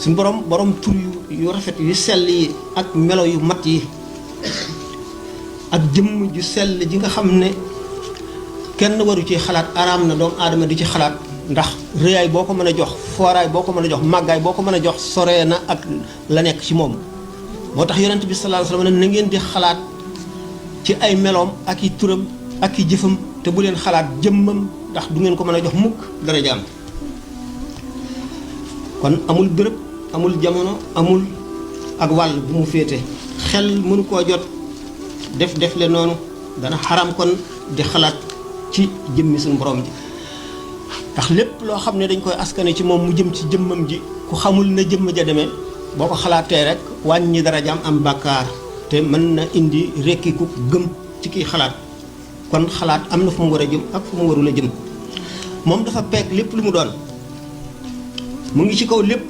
suñu borom tur yu rafet yu sell yi ak melo yu mat yi ak jëmm ju sell ji nga xam ne kenn waru ci xalaat araam na doomu aadama di ci xalaat ndax rëyaay boo ko mën a jox fooraay boo ko mën a jox màggaay boo ko mën a jox soree na ak la nekk ci moom moo tax yonent bi sallallahu alayhi wasallam na ngeen di xalaat ci ay meloom ak i turam ak i jëfam te bu leen xalaat jëmmam ndax du ngeen ko mën a jox mukk darajaam kon amul béréb amul jamono amul ak wàll bu mu féete xel mënu koo jot def le noonu dana xaram kon di xalaat ci jëmmi suñu borom ji ndax lépp loo xam ne dañ koy askane ci moom mu jëm ci jëmmam ji ku xamul na jëmm ja demee boo ko xalaatee rek wàññi darajaam am bàkkaar te mën na indi rekkiku gëm ci kiy xalaat kon xalaat am na fu mu war a jëm ak fu mu warul a jëm moom dafa peeg lépp lu mu doon mu ngi ci kaw lépp